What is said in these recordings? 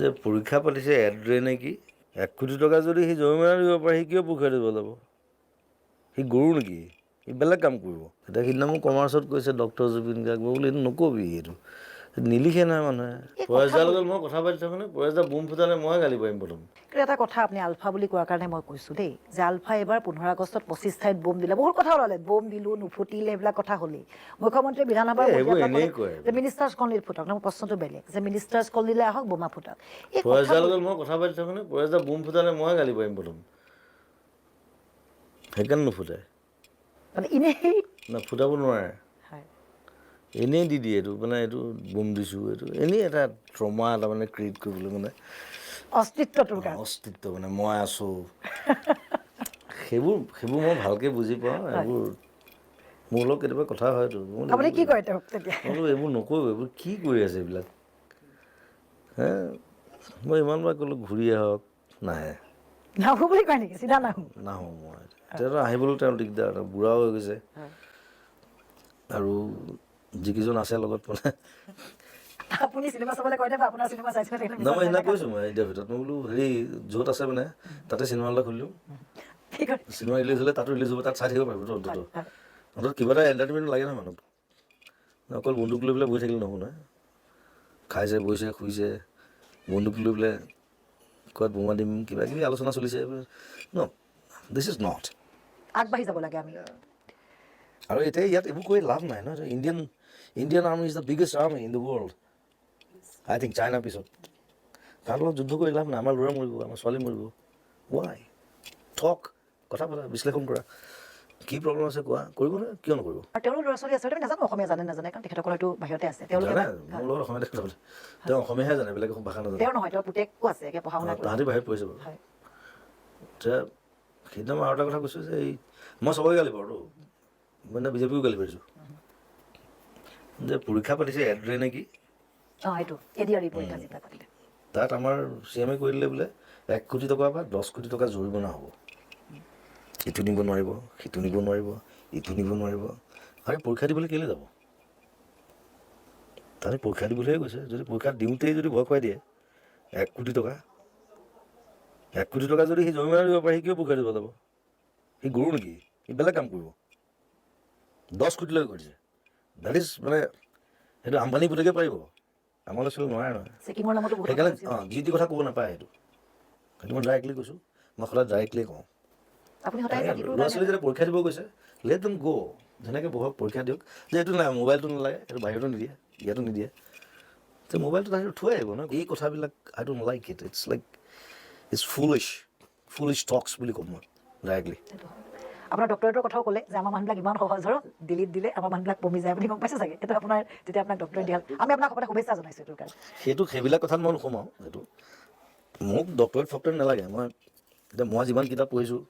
যে পৰীক্ষা পাতিছে এড্ৰে নেকি, 1 কোটি টকা যদি সি জৰিমনা দিব পাৰে, সি কিয় পৰীক্ষা দিব যাব? সি গৰু নেকি? সি বেলেগ কাম কৰিব। এতিয়া সিদিনা মোক কমাৰ্চত কৈছে ডক্টৰ জুবিন গাৰ্গ। মই বোলো এইটো নকবি, এইটো নিলিখে নহয় মানুহে। এই পৰেশদাৰ লগত মই কথা পাতি থাকোঁ নে, পৰেশদা বোম ফুটালে মই গালি পাৰিম প্ৰথম। কিন্তু এটা কথা, আপুনি আলফা বুলি কোৱাৰ কাৰণে মই কৈছোঁ দেই যে আলফা এইবাৰ 15 আগষ্টত 25 ঠাইত বোম দিলে, বহুত কথা ওলালে, বোম দিলোঁ নুফুটিলে, এইবিলাক কথা হ'লেই। মুখ্যমন্ত্ৰীয়ে বিধানসভাৰ এই সেইবোৰ মজিয়াত এনেই ক'লে কয়। যে মিনিষ্টাৰ্ছ কলনীত ফুটক। ন, মোৰ প্ৰশ্নটো বেলেগ যে মিনিষ্টাৰ্ছ কলনীলৈ আহক, বোমা ফুটাক, এই পৰেশদাৰ কথাবোৰ লগত মই কথা পাতি থাকোঁ নে, পৰেশদা বোম ফুটালে মই গালি পাৰিম প্ৰথম। সেইকাৰণে নুফুটাই। মানে এনেই না, ফুটাব নোৱাৰে। এনেই দি দিয়ে এইটো, মানে এইটো বোম দিছোঁ, এইটো এনেই এটা ট্ৰমা এটা মানে ক্ৰিয়েট কৰিবলৈ মানে অস্তিত্বটোৰ কাৰণে। অস্তিত্ব মানে মই আছোঁ, সেইবোৰ মই ভালকৈ বুজি পাওঁ। এইবোৰ মোৰ লগত কেতিয়াবা কথা হয়তো। মই বোলো আপুনি কি কয় তেওঁক তেতিয়া? মই বোলো এইবোৰ নকৰিব, এইবোৰ কি কৰি আছে এইবিলাক হে। মই ইমানবাৰ ক'লোঁ ঘূৰি আহক, নাহে। নাহো বুলি কয় নেকি? চিধা নাহো? নাহোঁ মই। এতিয়াতো আহিবলৈ তেওঁ দিগদাৰ, তেওঁ বুঢ়াও হৈ গৈছে। আৰু যিকেইজন আছে লগত মানে আপুনি চিনেমা চাবলৈ কয় বা আপোনাৰ চিনেমা চাইছিলে তেখেতে? নাই, মই সেইদিনা কৈছোঁ, মই ইণ্টাৰভিউত মই বোলো হেৰি য'ত আছে মানে তাতে চিনেমা হল এটা খুলি দিওঁ। কি কয়? চিনেমা ৰিলিজ হ'লে তাতো ৰিলিজ হ'ব, তাত চাই থাকিব পাৰিব অন্তত। অন্তত কিবা এটা এণ্টাৰটেইনমেণ্ট লাগে নহয় মানুহক। অকল বন্দুক লৈ পেলাই বহি থাকিলে নহ'ব নহয়। খাইছে, বহিছে, শুইছে, বন্দুক লৈ পেলাই ক'ৰবাত বোমা দিম, কিবা কিবি আলোচনা চলিছে। ন, this is not আগবাঢ়ি যাব লাগে আমি। আৰু এতিয়া ইয়াত এইবোৰ কৰি লাভ নাই নহয়। Indian Army is the biggest army in the world, I think, চাইনাৰ পিছত। তাৰ লগত যুদ্ধ কৰি লাভ নাই। আমাৰ ল'ৰা মৰিব, আমাৰ ছোৱালী মৰিব। ৱাই থক? কথা পাতা, বিশ্লেষণ কৰা, কি প্ৰব্লেম আছে কোৱা। কৰিব নহয়, কিয় নকৰিব? আৰু তেওঁলোক ল'ৰা ছোৱালী আছে, আমি নাজানো অসমীয়া জানে নাজানে, কাৰণ তেখেতসকল হয়তো বাহিৰতে আছে তেওঁলোকে। জানে, মোৰ লগত অসমীয়াতে কথা পাতে। তেওঁ অসমীয়াহে জানে, বেলেগ ভাষা নাজানে। তেওঁ নহয়, তেওঁৰ পুতেকো আছে, একে পঢ়া শুনা কৰি। তাহাঁতি বাহিৰত পঢ়িছে বাৰু। এতিয়া সেইদিনা মই আৰু এটা কথা কৈছোঁ যে এই মই চবকে গালি পাৰোঁতো, মই বিজেপিকো গালি পাৰিছোঁ যে পৰীক্ষা পাতিছে এড্ৰে নেকি। অঁ, এইটো এডিআৰই পৰীক্ষা যিবিলাক পাতিলে। তাত আমাৰ চি এমে কৰি দিলে বোলে 1 কোটি টকা বা 10 কোটি টকা জৰিমনা হ'ব, ইটো নিব নোৱাৰিব, সিটো নিব নোৱাৰিব, ইটো নিব নোৱাৰিব। আৰে পৰীক্ষা দিবলৈ কেলৈ যাব? তাতে পৰীক্ষা দিবলৈহে গৈছে। যদি পৰীক্ষা দিওঁতেই যদি ভয় খুৱাই দিয়ে 1 কোটি টকা, 1 কোটি টকা যদি সি জৰিমনা দিব পাৰে, সি কিয় পৰীক্ষা দিব যাব? সি গৰু নেকি? সি বেলেগ কাম কৰিব। 10 কোটিলৈকে কৰিছে। That is মানে সেইটো আম্বানী পুতেকে পাৰিব, আমাৰ ল'ৰা ছোৱালী নোৱাৰে নহয়। চেকিঙৰ নামতো বহুত সেইকাৰণে কথা আছিল। অঁ, যি টি কথা ক'ব নাপায়। সেইটো মই ডাইৰেক্টলি কৈছোঁ, মই সদায় ডাইৰেক্টলি কওঁ। আপুনি সদায় জাতিটোৰ ল'ৰা কাৰণে ছোৱালী যেতিয়া পৰীক্ষা দিব গৈছে, let them গ'। ধুনীয়াকৈ বহক, পৰীক্ষা দিয়ক। যে এইটো নাই, মোবাইলটো নালাগে, এইটো বাহিৰতো নিদিয়ে, ইয়াতো নিদিয়ে। তে মোবাইলটো তাহাঁতি থৈ আহিব ন। এই কথাবিলাক I don't like it. It's like it's foolish talks বুলি ক'ম মই ডাইৰেক্টলি। সেইটো হয়। আপোনাৰ ডক্টৰেটৰ কথাও ক'লে যে আমাৰ মানুহবিলাক ইমান সহজ সৰল, দিল্লীত দিলে আমাৰ মানুহবিলাক পমি যায়। আপুনি গম পাইছে চাগে এইটো, আপোনাৰ যেতিয়া আপোনাক ডক্টৰেট দিয়া হ'ল। আমি আপোনাক সদায় শুভেচ্ছা জনাইছোঁ এইটোৰ কাৰণে। সেইটো সেইবিলাক কথাত মই নোসোমাওঁ। সেইটো মোক ডক্টৰেট ফক্টৰেট নালাগে। মই এতিয়া মই যিমান কিতাপ পঢ়িছোঁ,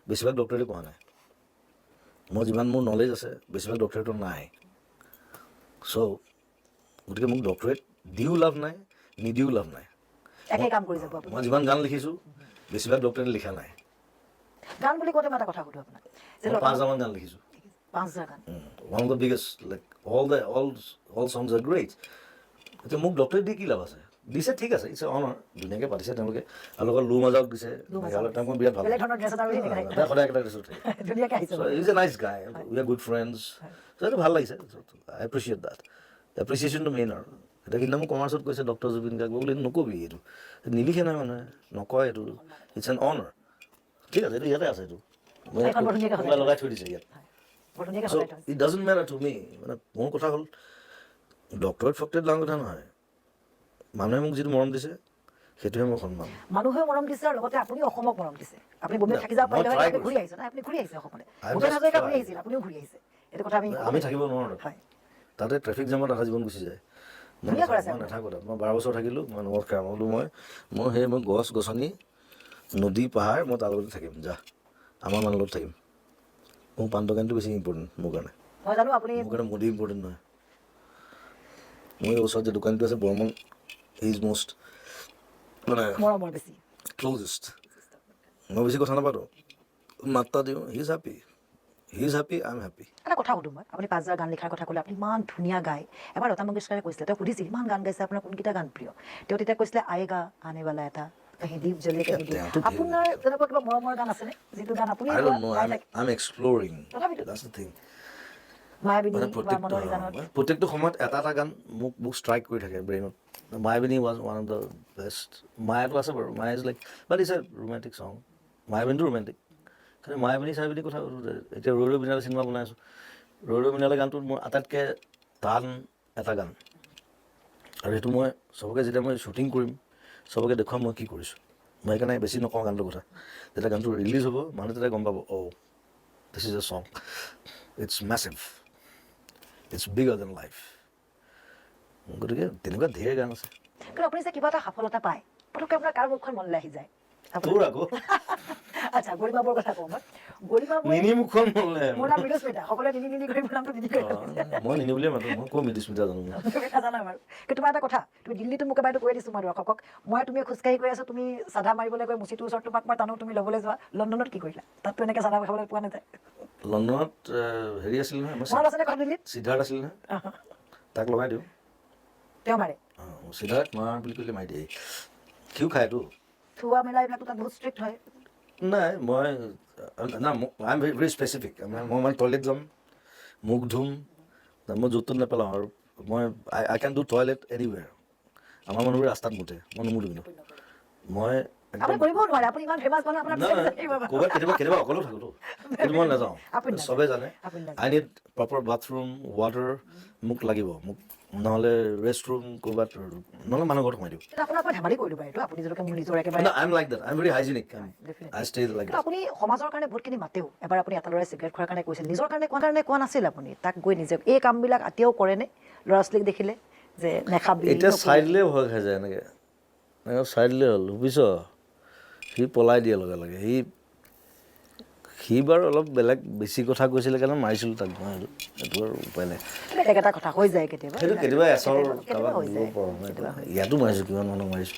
বেছিভাগ ডক্টৰেটে পঢ়া নাই। মই যিমান মোৰ নলেজ আছে, বেছিভাগ ডক্টৰেটৰ নাই। চ' গতিকে মোক ডক্টৰেট দিও লাভ নাই, নিদিও লাভ নাই। একেই কাম কৰি যাব আপুনি। মই যিমান গান লিখিছোঁ, বেছিভাগ ডক্টৰেট লিখা নাই। গান বুলি কওঁতে মই এটা কথা সুধোঁ আপোনাক যে মই 5,000মান গান লিখিছোঁ। 5,000 গান। One of the biggest, like all the all songs are great. এতিয়া মোক ডক্টৰেট দি কি লাভ আছে? দিছে ঠিক আছে, it's honour. ধুনীয়াকৈ পাতিছে তেওঁলোকে আৰু লগত লু মাজাক দিছে। মেঘালয়ত তেওঁক মই বিৰাট ভাল বেলেগ ধৰণৰ ড্ৰেছত আৰু সেই পাওঁ। তেওঁ সদায় একেটা ড্ৰেছত থাকে। ধুনীয়াকৈ আহিছে। So he's a nice guy. We are good friends. So এইটো ভাল লাগিছে। I appreciate that. এপ্ৰিচিয়েশ্যনটো মেইন। আৰু এতিয়া সিদিনা মোক কমাৰ্চত কৈছে ডক্টৰ জুবিন গাৰ্গ। মই বোলো এইটো নকবি, এইটো নিলিখে নহয় মানুহে, নকয়। এইটো it's an honour. ঠিক আছে, এইটো ইয়াতে আছে, এইটো মই এখন বৰ ধুনীয়াকৈ কোনোবাই লগাই থৈ দিছে ইয়াত। বৰ ধুনীয়াকৈ চ' সজাই থৈছে। It doesn't matter to me. মানে মোৰ কথা হ'ল ডক্টৰেট ফক্টৰেট ডাঙৰ কথা নহয়। মানুহে মোক যিটো মৰম দিছে, সেইটোহে মোৰ সন্মান। মানুহেও মৰম দিছে আৰু লগতে আপুনিও অসমক মৰম দিছে। আপুনি বোম্বেত থাকি যাব মই পাৰিলে হয়, try আপুনি ঘূৰি কৰিছোঁ। আহিছে নাই? আপুনি ঘূৰি আহিছে অসমলৈ। I'm Bhupen just Hazarika ঘূৰি try. আহিছিল, আপুনিও ঘূৰি আহিছে। এইটো কথা আমি আমি থাকিব নোৱাৰোঁ তাত। তাতে ট্ৰেফিক জামত আধা জীৱন গুচি যায়। মই ধুনীয়া ঘৰ আছে। মই নাথাকোঁ তাত। মই 12 বছৰ থাকিলোঁ, মই নমস্কাৰ। মই বোলো মই সেই মই গছ গছনি, নদী, পাহাৰ, মই তাৰ লগতে থাকিম। যা, আমাৰ মানুহৰ লগত থাকিম। মোৰ পাণ দোকানটো বেছি ইম্পৰ্টেণ্ট মোৰ কাৰণে। মই জানো আপুনি মোৰ কাৰণে মোদী ইম্পৰ্টেণ্ট নহয়। মোৰ এই ওচৰত যে দোকানটো আছে, বৰ্মন, is most মানে মৰমৰ বেছি। ক্ল'জেষ্ট। মই বেছি কথা নাপাতোঁ, মাত এটা দিওঁ, he is happy. He is happy, I am happy. এটা কথা সুধোঁ মই, আপুনি 5000 গান লিখাৰ কথা ক'লে, আপুনি ইমান ধুনীয়া গায়। এবাৰ লতা মংগেশকাৰে কৈছিলে, তেওঁ সুধিছিল ইমান গান গাইছে, আপোনাৰ কোনকেইটা গান প্ৰিয়? তেওঁ তেতিয়া কৈছিলে, "आएगा आने वाला এটা कहीं दीप जले कहीं दीप"। তেওঁতো ধেৰ আপোনাৰ তেনেকুৱা কিবা মৰমৰ গান আছেনে, যিটো গান আপুনি I don't know. গাই I'm, থাকে? I'm exploring. তথাপিতো। That's the thing. মায়াবিনী মানে বা প্ৰত্যেকটো মনৰ জানত। প্ৰত্যেকটো সময়ত এটা এটা গান মোক ষ্ট্ৰাইক কৰি থাকে ব্ৰেইনত। মায়াবিনী was one of the best. মায়াটো আছে বাৰু, মায়া is like, but it's a romantic song. মায়াবিনীটো romantic. খালি মায়াবিনী চায়াবিনী কথা। এতিয়া ৰৈ ৰৈ বিনালে চিনেমা বনাই আছোঁ। ৰৈ ৰৈ বিনালে গানটো মোৰ আটাইতকৈ টান এটা গান আৰু সেইটো মই চবকে যেতিয়া মই শ্বুটিং কৰিম, চবকে দেখুৱাম মই কি কৰিছোঁ। মই সেইকাৰণে বেছি নকওঁ গানটোৰ কথা। যেতিয়া গানটো ৰিলিজ হ'ব, মানুহে তেতিয়া গম পাব, "Oh, this is a song. It's massive, it's bigger than life." গতিকে তেনেকুৱা ধেৰ গান আছে। কিন্তু আপুনি যে কিবা এটা সফলতা পায়, পটককৈ আপোনাৰ কাৰ মুখখন মনলৈ আহি যায়? তোৰ আকৌ। আচ্ছা, গৰিমা বৌৰ কথা কওঁ মই। গৰিমা বৌ। নিনি মুখখন মনলৈ আহে। মোৰ নাম মৃদুস্মিতা, সকলোৱে নিনি নিনি কৰি মোৰ নামটো নিনি কৰি মাতিছে। মই নিনি বুলিয়ে মাতো। মই ক'ৰ মৃদুস্মিতা জানো মই? তুমি নাজানা বাৰু। কিন্তু তোমাৰ এটা কথা, তুমি দিল্লীতো মোক এবাৰ এইটো কৈ দিছোঁ মই দৰ্শকক, মই তুমি খোজকাঢ়ি গৈ আছোঁ, তুমি চাধা মাৰিবলৈ গৈ মুচিটোৰ ওচৰত তোমাক মই টানো, তুমি ল'বলৈ যোৱা। লণ্ডনত কি কৰিলা? তাততো এনেকৈ চাধা খাবলৈ পোৱা নাযায়। লণ্ডনত হেৰি আছিল নহয় আমাৰ। মনত আছেনে কথা দিল্লীত? সিদ্ধাৰ্থ আছিল নহয়, তাক লগাই দিওঁ। তেওঁ মাৰে? অঁ, সিদ্ধাৰ্থ মাৰ বুলি ক'লে মাৰি দিয়ে। সিও খায়তো। থোৱা মেলা এইবিলাকতো তাত বহুত ষ্ট্ৰিক্ট হয়। নাই, মই না, I am very specific. মই মানে টয়লেট যাম, মুখ ধুম, মই য'ত ত'ত নেপেলাওঁ আৰু মই I can do toilet anywhere. আমাৰ মানুহবোৰে ৰাস্তাত মুতে, মই নুমুতো। কিন্তু মই একদম আপুনি কৰিবও নোৱাৰে, আপুনি ইমান ফেমাছ মানুহ, আপোনাৰ নাই, পিছে পিছে থাকিব। ক'ৰবাত কেতিয়াবা কেতিয়াবা অকলেও থাকোঁতো, কিন্তু মই নাযাওঁ। আপুনি নাযায়। চবে জানে। আপুনি নাযায়। I need proper bathroom, water মোক লাগিব। মোক নহ'লে ৰেষ্ট ৰুম ক'ৰবাত, নহ'লে মানুহ ঘৰত সোমাই দিওঁ। কিন্তু আপোনাক মই ধেমালি কৰিলোঁ বাৰু এইটো, আপুনি যিহেতুকে মোৰ নিজৰ একেবাৰে I am like that, I am very hygienic. Definitely. I stay like কিন্তু আপুনি সমাজৰ কাৰণে বহুতখিনি মাতেও। এবাৰ আপুনি এটা ল'ৰাই চিগাৰেট খোৱাৰ কাৰণে কৈছিল, নিজৰ কাৰণে কোৱা নাছিল, আপুনি তাক গৈ নিজে। এই কামবিলাক এতিয়াও কৰেনে, ল'ৰা ছোৱালীক দেখিলে যে নেখাবি, এতিয়া নকৰিবি? চাই দিলেই ভয় খাই যায়। এনেকৈ এনেকৈ চাই দিলেই হ'ল, বুজিছ, সি পলাই দিয়ে লগে লগে। সি সি বাৰু অলপ বেলেগ বেছি কথা কৈছিলে কাৰণে মাৰিছিলোঁ তাক মই। সেইটো আৰু উপায় নাই। বেলেগ এটা কথা হৈ যায় কেতিয়াবা। সেইটো কেতিয়াবা এচৰ কেতিয়াবা কাৰোবাক হৈ দিব যায়। পাৰোঁ। কেতিয়াবা হৈ ইয়াতো মাৰিছোঁ, কিমান মানুহ মাৰিছোঁ,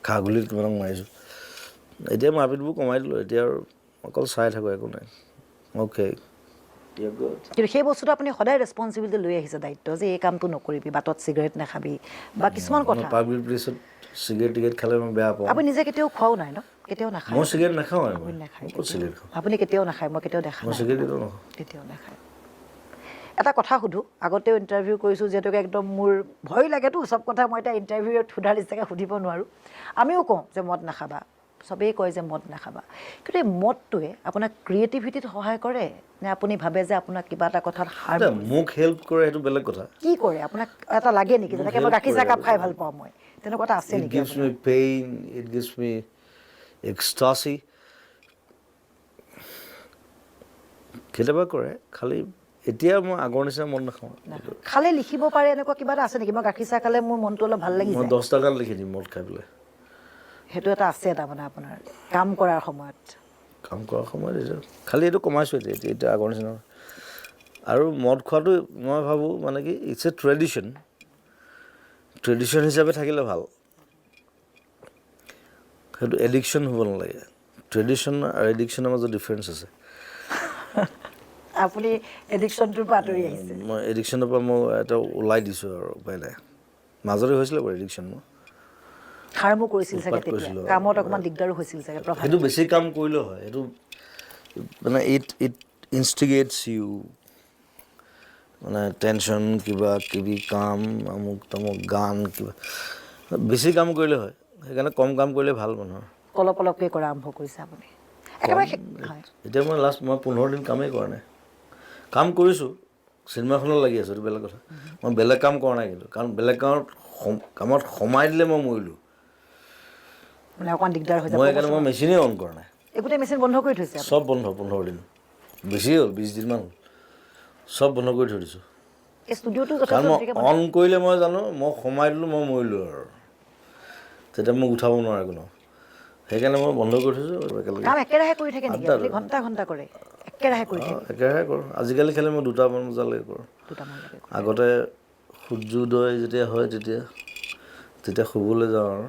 খাৰঘুলিত কিমানক মাৰিছোঁ। এতিয়া মাৰপিটবোৰ কমাই দিলোঁ। এতিয়া আৰু অকল চাই থাকোঁ, একো নাই, অ'কে। কিন্তু সেই বস্তুটো আপুনি সদায় ৰেচপনচিবিলিটি লৈ আহিছে, দায়িত্ব যে এই কামটো নকৰিবি, বাটত চিগাৰেট নাখাবি বা কিছুমান কথা। পাব্লিক প্লেচত চিগাৰেট টিগাৰেট খালে মই বেয়া পাওঁ। আপুনি নিজে কেতিয়াও খোৱাও নাই ন? কেতিয়াও নাখায়? মই চিগাৰেট নাখাওঁ। আপুনি নাখায়? মই ক'ত চিগাৰেট খাওঁ? আপুনি কেতিয়াও নাখায়, মই কেতিয়াও দেখা মই নাই। চিগাৰেট কেতিয়াও নাখাওঁ। কেতিয়াও নাখায়। এটা কথা সুধোঁ, আগতেও ইণ্টাৰভিউ কৰিছোঁ যিহেতুকে একদম মোৰ ভয় লাগেতো, চব কথা মই এতিয়া ইণ্টাৰভিউত সোধাৰ নিচিনাকৈ সুধিব নোৱাৰোঁ। আমিও কওঁ যে মদ নাখাবা, চবেই কয় যে মদ নাখাবা, কিন্তু এই মদটোৱে আপোনাক ক্ৰিয়েটিভিটিত সহায় কৰে নে আপুনি ভাবে যে আপোনাক কিবা এটা কথাত হাৰ্ম এতিয়া মোক হেল্প কৰে, সেইটো বেলেগ কথা। কি কৰে আপোনাক? এটা লাগে নেকি, যেনেকৈ মই help গাখীৰ কৰে। চাহকাপ খাই ভাল পাওঁ মই, তেনেকুৱা এটা আছে It নেকি? gives me pain, it gives me ecstasy. কেতিয়াবা কৰে। খালি এতিয়া মই আগৰ নিচিনা মদ নাখাওঁ। খালে লিখিব পাৰে, এনেকুৱা কিবা এটা আছে নেকি? মই গাখীৰ চাহ খালে মোৰ মনটো অলপ ভাল লাগি মই যায়। 10টা গান লিখি দিম মদ খাই পেলাই। সেইটো এটা আছে এটা মানে আপোনাৰ কাম কৰাৰ সময়ত? কাম কৰাৰ সময়ত। এতিয়া খালি এইটো কমাইছোঁ এতিয়া। এতিয়া এতিয়া আগৰ নিচিনা নহয়। আৰু মদ খোৱাটো মই ভাবোঁ মানে কি, it's a tradition. Tradition হিচাপে থাকিলে ভাল, সেইটো এডিকশ্যন হ'ব নালাগে। ট্ৰেডিশ্যন আৰু এডিকশ্যনৰ মাজত ডিফাৰেঞ্চ আছে। আপুনি এডিকশ্যনটোৰ পৰা আঁতৰি আহিছে? মই এডিকশ্যনৰ পৰা মই এটা ওলাই দিছোঁ আৰু উপায় নাই। মাজতে হৈছিলে বাৰু এডিকশ্যন মোৰ। হাৰ্মো কৰিছিল চাগে উৎপাত তেতিয়া? কৰিছিলোঁ। কামত অকণমান দিগদাৰো হৈছিল চাগে, প্ৰভাৱ? সেইটো বেছি কাম কৰিলেও হয়। সেইটো মানে it ইনষ্টিগেটছ ইউ, মানে টেনশ্যন, কিবা কিবি কাম, আমুক তামুক গান, কিবা বেছি কাম কৰিলে হয়। সেইকাৰণে কম কাম কৰিলে ভাল মানুহৰ। অলপ অলপকৈ কৰা আৰম্ভ কৰিছে আপুনি একেবাৰে হয়। এতিয়া মই লাষ্ট মই 15 দিন কামেই কৰা নাই। কাম কৰিছোঁ, চিনেমাখনত লাগি আছোঁ, এইটো বেলেগ কথা। মই বেলেগ কাম কৰা নাই কিন্তু, কাৰণ বেলেগ কামত সোমাই দিলে মই মৰিলোঁ। মানে অকণমান দিগদাৰ হৈ যাব। মই সেইকাৰণে মই মেচিনেই অন কৰা নাই। এই গোটেই মেচিন বন্ধ কৰি থৈছে আপুনি? চব বন্ধ। 15 দিন বেছি হ'ল, 20 দিনমান হ'ল, চব বন্ধ কৰি থৈ দিছোঁ। এই ষ্টুডিঅ'টো কাৰণ যথেষ্ট মই দেৰিকৈ বন্ধ। অন কৰিলে মই জানো, মই সোমাই দিলোঁ, মই মৰিলোঁ আৰু তেতিয়া মোক উঠাব নোৱাৰে কোনো। সেইকাৰণে মই বন্ধ কৰি থৈছোঁ একেলগে। কাম একেৰাহে কৰি থাকে নেকি আড্ডা। আপুনি? ঘণ্টা ঘণ্টা কৰে, একেৰাহে কৰি থাকে? অঁ, একেৰাহে কৰোঁ। আজিকালি খালি মই 2টামান বজালৈকে কৰোঁ। 2টামানলৈকে কৰে? আগতে সূৰ্যোদয় যেতিয়া হয়, তেতিয়া শুবলৈ যাওঁ আৰু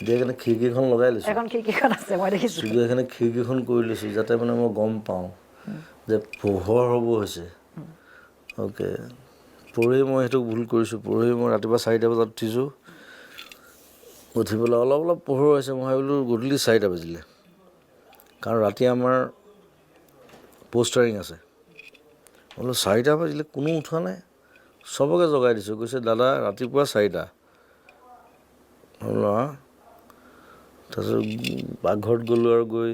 এতিয়া সেইকাৰণে খিৰিকীখন লগাই লৈছোঁ। এখন খিৰিকীখন আছে, মই দেখিছোঁ। ষ্টুডিঅ' সেইকাৰণে খিৰিকীখন কৰি লৈছোঁ, যাতে মানে মই গম পাওঁ যে পোহৰ হ'ব হৈছে। অ'কে, পৰহি মই সেইটো ভুল কৰিছোঁ। পৰহি মই ৰাতিপুৱা 4টা বজাত উঠিছোঁ। উঠি পেলাই অলপ অলপ পোহৰ হৈছে, মই ভাবিলোঁ গধূলি 4টা বাজিলে, কাৰণ ৰাতি আমাৰ পষ্টাৰিং আছে। বোলো 4টা বাজিলে, কোনো উঠা নাই। চবকে জগাই দিছোঁ। কৈছে, দাদা, ৰাতিপুৱা 4টা। বোলো অঁ। তাৰপিছত পাকঘৰত গ'লোঁ আৰু গৈ